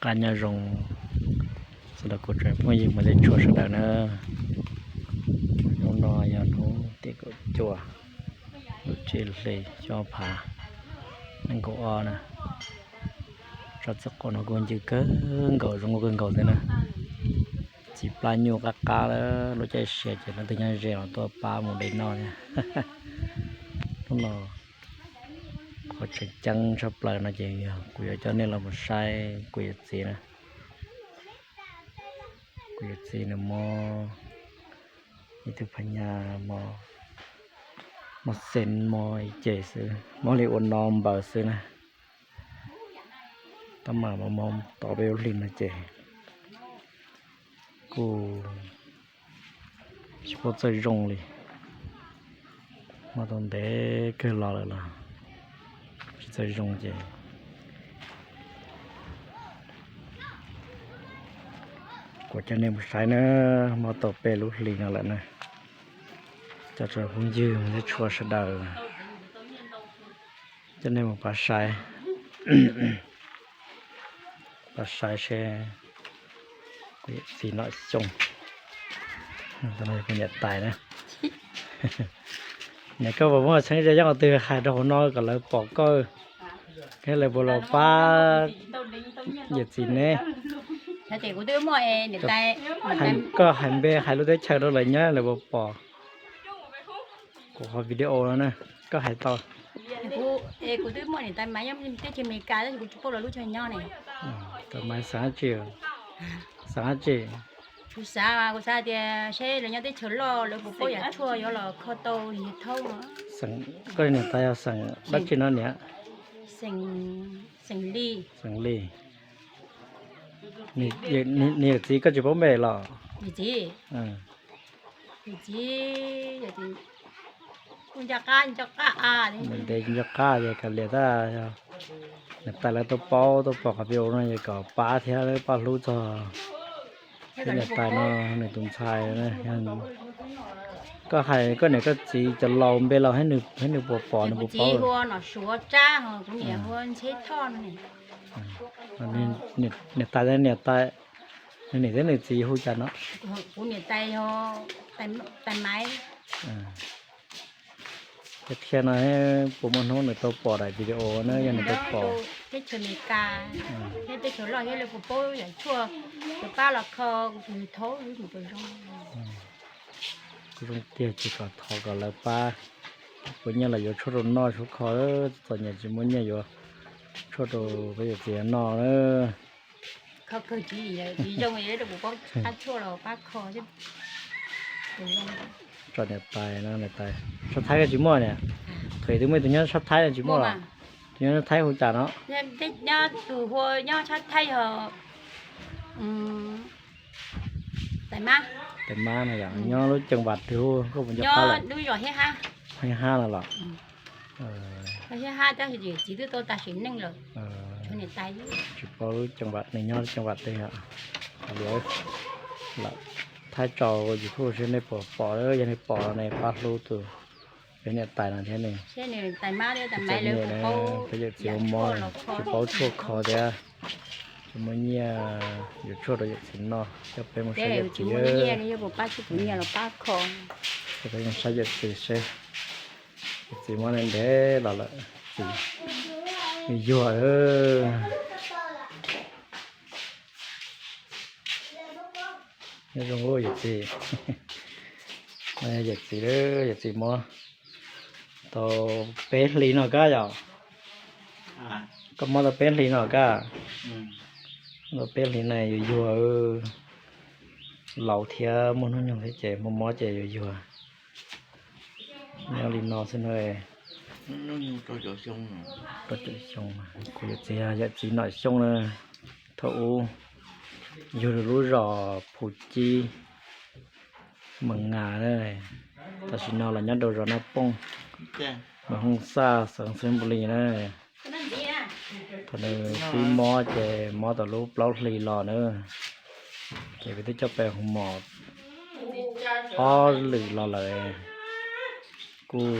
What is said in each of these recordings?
Nyob zoo, sawv daws kuv tsoom phooj ywg mus tej tshua sawv daws na. Hnub no yog hnub tim kaum cuaj, lub tsib hlis xyoo ob phav nees nkaum ob na. Tsob txiv qaub no kuj ncw kawg nkaus, zoo nkauj kawg nkaus thiab na. Txiv plab nyuj qab qab lawm, lub caij sia ces leej twg nyob ze los tuaj pab mus de noj thiab. Hnub no qhov tseem ceeb tshaj plaws no ces kuv yuav coj nej los mus saib kuv yawm txiv na. Kuv yawm txiv nws muab ib tug phas nyas mos xees mos ib ce xwb, muab li ua no npaws xwb na. Tab mam mos mos tau peb lub hlis no ces kuj tsis paub txawj zoo li. Mob tau ntev kawg los lawm los tsis txawj zoo ces kuv coj nej mus saib na. Mob tau peb lub hlis no lawm na. Coj tsoom phooj ywg mus tej tshua sawv daws, coj nej mus pab saib, pab saib seb kuv yawm txiv Nom Xyooj, kuv niam tais na. Niam, koj puas muaj txheeb ze yooj yim twg hais rau hauv no kom lawv pom koj, thiab lawv puas los pab yawm txiv ne? Koj hais npe hais lub teb chaws rau lawv nyob lawv puas pom kuv qhov video no na? Koj hais tau. Kuv twb muaj niam tais mas nyob teb chaws Amelikas tab sis kuv tsis paub lawv lub chaw nyob ne. Tais mas xeem dab tsi? Xeem dab tsi? Kuv xav, kuv xav tias seb lawv nyob teb chaws loj lawv puas paub yam tshuaj yuav los kho tau li thaub no. Koj niam tais yog xeem dab tsi no niam? Xeem Lis. Xeem Lis. Nws yawm txiv koj tsis paub npe los? Yawm txiv, yawm txiv kuj nco qab nco qab, ntev nco qab ces kav liam tab, niam tais lawv tau paub tau pom qhov video no ces kom pab thiab pab hlub txog peb niam tais no nws tus ntxhais. Koj hais koj niam koj txiv cov laus npe los thiab nws puas pom nws puas paub? Nom Suav Tsab, kuv niam hu Ntxheb Thoj no. Niam tais, niam tais, nws niam thiab nws txiv hu cas no? Kuv niam tais yog Tais Maiv. Qhia no puas muaj hnub nws tau pom daim video na, yog nws tau pom. Teb chaws Amelikas thiab teb chaws loj thiab lawv puas paub yam tshuaj, puas pab los kho kuv tus thaub tus zoo. Kuv zoo tiag ces kom thov kom lawv pab, puas nyiaj los yuav tshuaj rau noj tshuaj kho, txom nyem tsis muaj nyiaj yuav tshuaj rau peb yawm txiv noj na. Kho kawg tsis zoo, rau kuv pab tshuaj los pab kho. Tso niam tais no, niam tais Sab Thaib koj tsis muaj niam? Thaum twg muaj tus nyob Sab Thaib no tsis muaj los? Tus nyob Sab Thaib hu cas no? Nyob tus hu nyob Sab Thaib yog Tais Mab. Tais Mab no yom, nyob lub ceev vam twg hu koj puas nco qab lawm? Lub zos Hiab Hab. Hiab Hab no los? Hiab Hab tab sis txiv twb tau tas sim neej lawm. Tsis paub lub ceev vam, nws nyob lub ceev vam twg yom? Lawv thaij tso YouTube seb nej puas pom, yog nej pom nej pab hlub tus peb niam tais no thiab ne. Txom nyem na, peb yawm txiv ua mob tsis paub tshuaj kho thiab, tsis muaj nyiaj yuav tshuaj rau yawm txiv noj, coj peb mus saib yawm txiv. Coj peb mus saib yawm txiv seb, yawm txiv mob ntev los lawm, txiv yuag. Nyob zoo yawm txiv. Yawm txiv, yawm txiv mob tau peb hlis no kab yom? Koj mob tau peb hlis no kab? Tau peb hlis no yuag yuag, laus thiab muaj hnub nyoog thiab ces mob mob ces yuag yuag. Nyob li no xwb na. Rau caum xyoo, kuv yawm txiv, yawm txiv Nom Xyooj na. Thaum ub yug rau lub zos Phu Cib, Mees Ngas na, tam sim no los nyob rau zos Naj Pooj, Mees Hooj Xaj, xeev Xeeb Npus Lis na. Thaum nws pib mob ces mob tau lub plaub hlis los na, ces peb twb coj peb hu mos ob lwm los lawm. Kuj,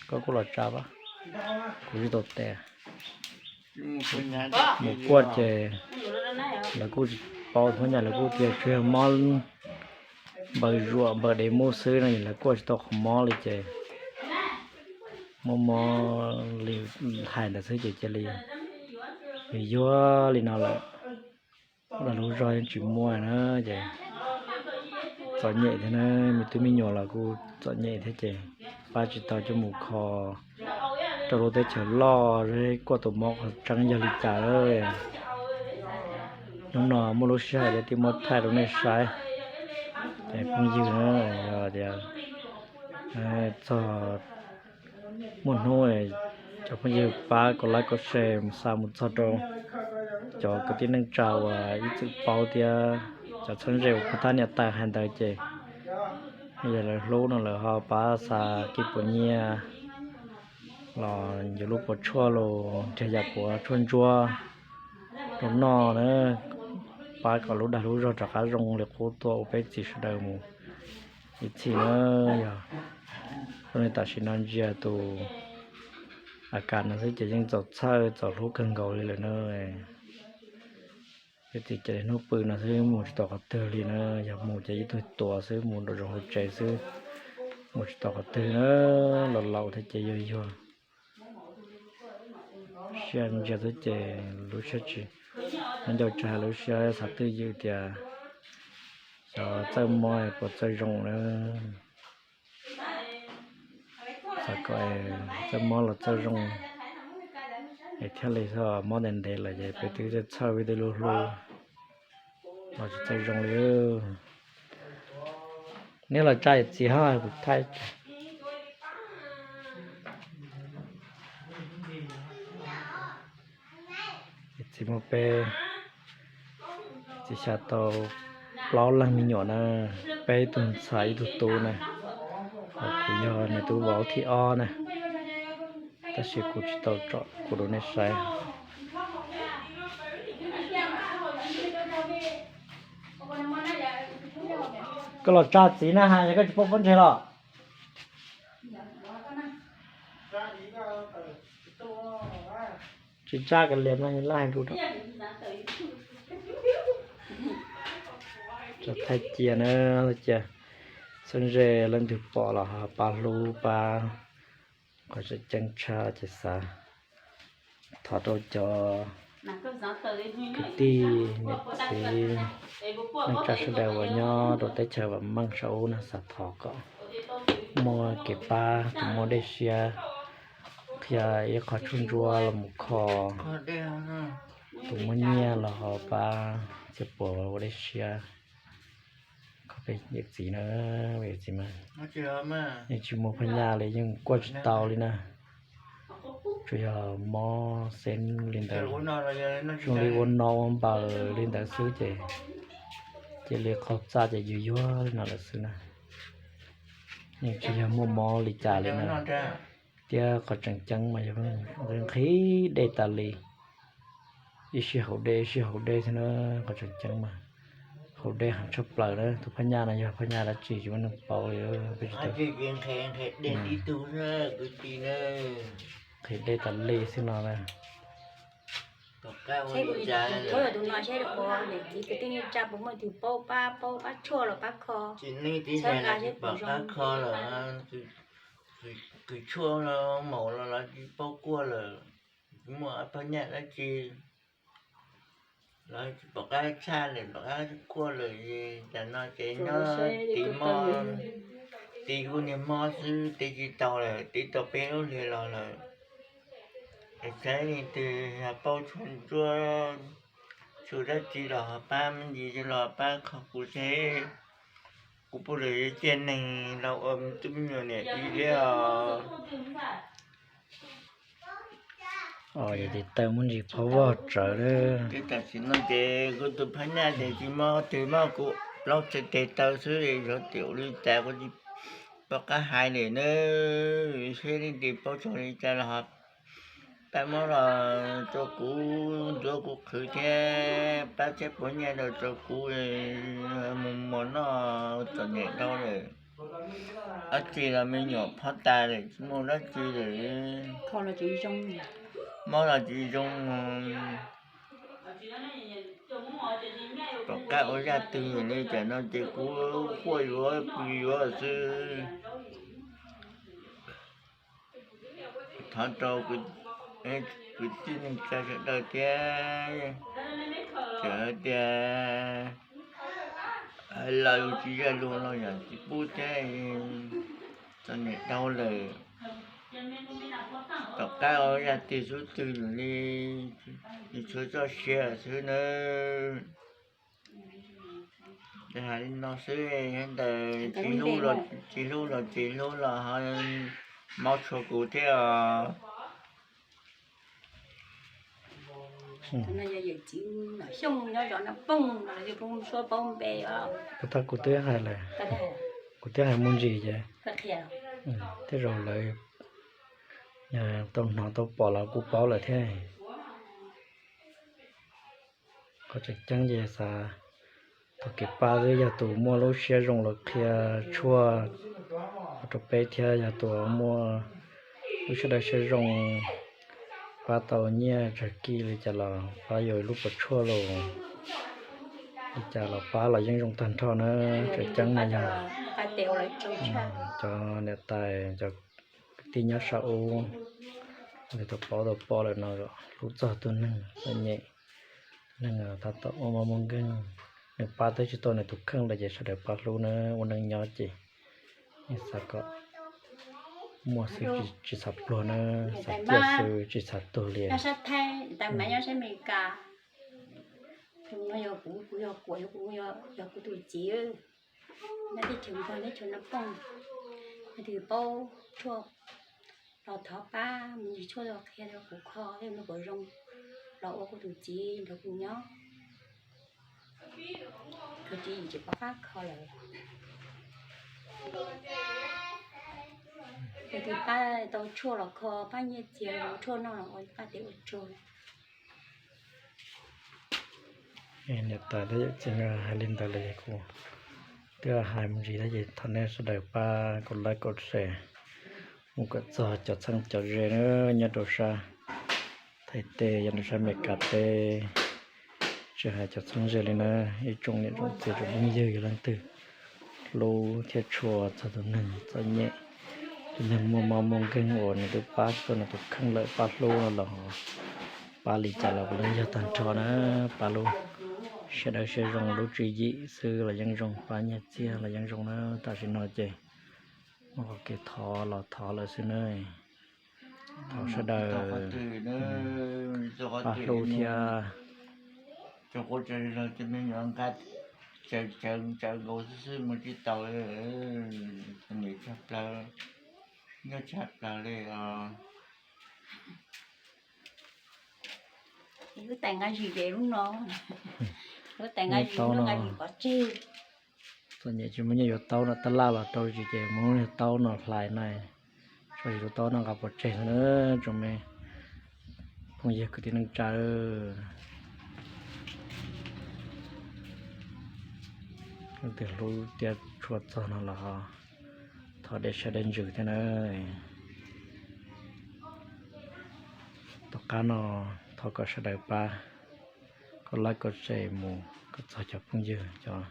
koj kuj los tsa pab, kuv tsis tau tes. Mus kuaj ces Lawv kuj tsis paub tus phab nyaj, lawv kuj tias tsuas yog mob npaws zuam npaws dev muj xwb no, lawv kuj tsis tau qhov mob li ces muaj mob li hais ntawd xwb ces cia li yuag yuag li no lawm. Ua lub zog yeej tsis muaj na ces txom nyem thiab na, me tub me nyuam los kuj txom nyem thiab ces pab tsis tau coj mus kho rau lub teb chaws loj, kuaj tus mob qhov tseeb yog li cas lawm. Hnub no muaj lub sij hawm thiaj muab thaij rau nej saib. Es phooj ywg na, yog tias txog muaj hnub cov phooj ywg pab kom like kom share mus xa mus txog rau cov kwv tij neej tsa uas ib txwm paub thiab cov txheeb ze uas pog thab niam tais hais ntawd ces yog lawv hlub no lawv ho pab xa kib puas nyiaj los yuav lub puas tshuaj los nrhiav yam puas tshuaj ntsuab rau noj na, pab kom lub dag lub zog rov qab zoo li qub tuaj ua peb txiv sawv daws mus ib txhis na. Yog zoo li tam sim no ntsia tus a kas no xwb ces yeej txaus txhawj txaus hlub kawg nkaus li lawm na. Peb txiv cia li hnub pw no xwb mus tsis tau qhov twg li na, yog mus ces ib tug tuav xwb, mus nram zoov hauv tsev xwb, mus tsis tau qhov twg na, los laus thiab ces yuag yuag. Siab ntsia xwb ces lub siab tsis, no ncauj tsis hais lub siab xav twj ywm tias xyov txawj mob puas txawj zoo na. Xav kom txawj mob los txawj zoo es thiaj li mob ntev ntev lawm ces peb twb txawj txhawj peb twb hlub hlub los tsis txawj zoo li. Neb los tsa yawm txiv ho kuv thaij. Yawm txiv muaj peb txiv xya tau plaub leeg me nyuam na, peb tug ntxhais ib tug tub na, ho kuv yog nws tus vauv thib ob na, tab sis kuv tsis tau tsom kuv rau nej saib. Koj los tsa txiv na has, yog koj tsis paub pob ntseg los tsis tsa kav liam no laj hais lus rau. Tso thaij cia na, cia txheeb ze leej twg pom los ho pab hlub pab. Qhov tseem ceeb tshaj ces xav thov rau cov kwv tij niam txiv neej tsa sawv daws uas nyob rau teb chaws vam meej saum ub no xav thov kom muaj kev pab tus muaj dej siab qhia ib qho tshuaj ntsuab los mus kho, tus muaj nyiaj los ho pab txhia puas ua dej siab. Kho peb yawm txiv na, peb yawm txiv mas yeej tsis muaj phaj nyaj li, yeej kuaj tsis tau li na. Tsuas yog mob xeeb li ntawd, zoo li ua no ua npaws li ntawd xwb ces cia li qaug txaj ces yuag yuag li no lawm xwb na. Yeej tsis yog muaj mob li cas li na. Thiab qhov tseem ceeb mas yog nqhis dej tas li, ib sij haus dej ib sij haus dej xwb na. Qhov tseem ceeb mas haus dej heev tshaj plaws na. Tus phaj nyaj no yog phaj nyaj dab tsi tsis muaj neeg paub li, peb tsis tau. Nqhis dej tas li xwb no na. Thaum yog tus no seb ua niam txiv kwv tij neej tsa puas muaj tus paub pab, paub pab tshuaj los pab kho, txhawb nqa seb puas zoo. Kws tshuaj maum los lawv tsis paub kuaj lawm, tsis muaj phaj nyaj dab tsi, lawv tsis pom qab tshaj lawm, pom qab kuaj lawm. Tam no ces nyob tiv mob, tiv kuj niag mob xwb, tiv tsis tau lawm, tiv tau peb lub hlis los lawm. Es saib leej twg yog paub tshuaj ntsuab, tshuaj dab tsi los ho pab, me ntsis los pab kho kuv seb kuv puas lawv ciaj neeg los ua me tub me nyuam niam txiv thiab os. Yog tes taw muaj ntsis phob vog tsawv lawm. Tam sim no ces kuv tus phab nyaj ces tsis mob twg, mob kuv plaub txhais tes taw xwb, xyov tim ua li cas kuv tsis pom qab hais li na. Seb leej twg paub txog li cas los ho pab muab los rau kuv, ntxuav kuv qhwv thiab pab txhia puas nyaj los rau kuv mus mos noj txom nyem dhau lawm. Dab tsi los me nyuam phob tas lawm, tsis muaj dab tsi lawm. Mob los tsis zoo, Tom qab ua zaj twg li cas no ces kuv quaj yuav pw yuav xwb. Thov rau kwv tij neej tsa sawv daws thiab, txawm hais tias hais los tsis yog luag los yog tsis pub thiab, txom nyem dhau lawm. Tom qab ua zaj twg xub twg li, tsis tshua txoj sia xwb nawb. Hais li no xwb, ntawm tsis hlub los tsis hlub los ho maub tshua kuv thiab os. Tus no yog yawm txiv Nom Xyooj nyob zos Naj Pooj, kuv twb hais lawm, kuv twb hais muaj ntsis ces tej zaum lawv tau hnov tau pom los kuj paub lawm thiab. Qhov tseem ceeb ces xav thov kev pab xwb, yog tus muaj lub siab zoo los qhia tshuaj rau peb thiab yog tus muaj lub sawv daws siab zoo pab tau nyiaj tsawg kij li cas los pab yuav lub puas tshuaj los li cas los pab los yeej zoo tag nrho na. Tseem ceeb no yog cov niam tais cov kwv tij nyob sab ub, nws tau paub tau pom lawm no, hlub txog tus neeg txom nyem, tus neeg tab tom ua mob muaj nkeeg, nws pab twb tsis tau nws tus kheej lawm ces sawv daws pab hlub na. Ua neej nyob ces xav kom muaj xwb tsis xav pluag na, xav ciaj xwb tsis xav tuag li. Nyob sab Thaib, tais Maiv nyob sab Amelikas. Tus no yog kuv, kuv yog Kuam, yog kuv, yog kuv tus txiv. Nyob teb chaws Nplog, teb chaws Naj Pooj, yog tus paub tshuaj los thov pab mus ntsis tshuaj los qhia rau kuv kho thiab mus kom zoo los ua kuv tus txiv nrog kuv nyob. Kuv tsis, tsis pom qab kho lawm. Yog tus pab tau tshuaj los kho, pab nyiaj txiag los tshuaj noj los ua pab tes ua tsaug. Niam tais thiab yawm txiv hais li ntawd lawm es kuv twb hais me ntsis thiab ces thov nej sawv daws pab kom like kom share mus kom txog cov txheeb cov ze na, nyob rau sab Thaib teb, nyob rau sab Amelikas teb, tsis hais cov txheeb ze li na. Ib tsoom niam tsoom txiv tsoom phooj ywg yog leej twg hlub thiab tshua txog tus neeg txom nyem, tus neeg muaj mob muaj nkeeg uas nws twb pab tsis tau nws tus kheej lawm, pab hlub no los pab li cas los puav leej yog tag nrho na. Pab lub siab dawb siab zoo, lub tswv yim xwb los yeej zoo, pab nyiaj txiag los yeej zoo na. Tam sim no ces muaj qhov kev thov los thov lawm xwb na. Thov sawv daws pab hlub thiab. Txog quav tsaws los ces me nyuam nqa tsaws nkaus xwb xwb mus tsis tau, txom nyem tshaj plaws, nyob tshaj plaws li os. Lub tais nqa zis ces lub no, lub tais nqa zis lub no nqa zis pov tseg. Txom nyem tsis muaj nyiaj yuav taub no, tab laj los rau zis ces muab taub no hlais na, tso zis rau taub no nqa pov tseg na. Tsoom me phooj ywg kwv tij neej tsa, leej twg hlub thiab tshua txog no los thov dej siab dej ntsws thiab na. Tom qab no thov kom sawv daws pab kom like kom share mus kom txog cov phooj ywg, cov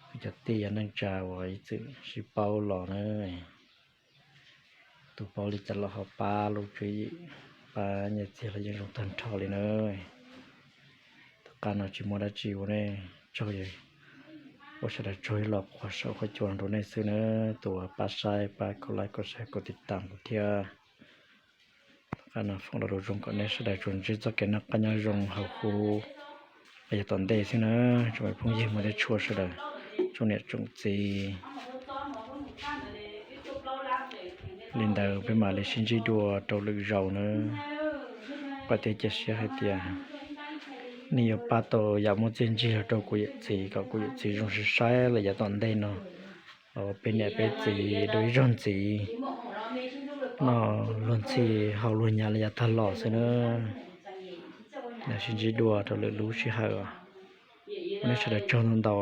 kwv cov tij yog neej tsa uas ib txwm sib paub los na. Tus paub li cas los ho pab lub tswv yim, pab nyiaj txiag los yeej zoo tag nrho li na. Tom qab no tsis muaj dab tsi ua nej tsaug, ua sawv daws tsaug ib los qhuas saum qhuas cua rau nej xwb na. Tus uas pab saib pab kom like kom share kom tiv tam kuv thiab. Tom qab no foom lo lus zoo kom nej sawv daws tsuas ntsib txoj kev noj qab nyob zoo hauv huv los yog tom ntej xwb na. Tsoom me phooj ywg muaj tej tshuaj sawv daws, tsoom niam tsoom txiv. Li ntawd peb mam li sib ntsib dua rau lwm zaus na. Kuv thiaj cia siab hais tias nej yuav pab tau yam muaj txiaj ntsig los rau kuv yawm txiv kom kuv yawm txiv zoo siab saib los yav tom ntej no. Peb niam peb txiv dua ib zaug ntxiv, noj luag ntxhi haus luag nyav los yav tag los xwb na. Sib ntsib dua rau lwm lub sij hawm. Ua nej sawv daws tsaug ntau ntau.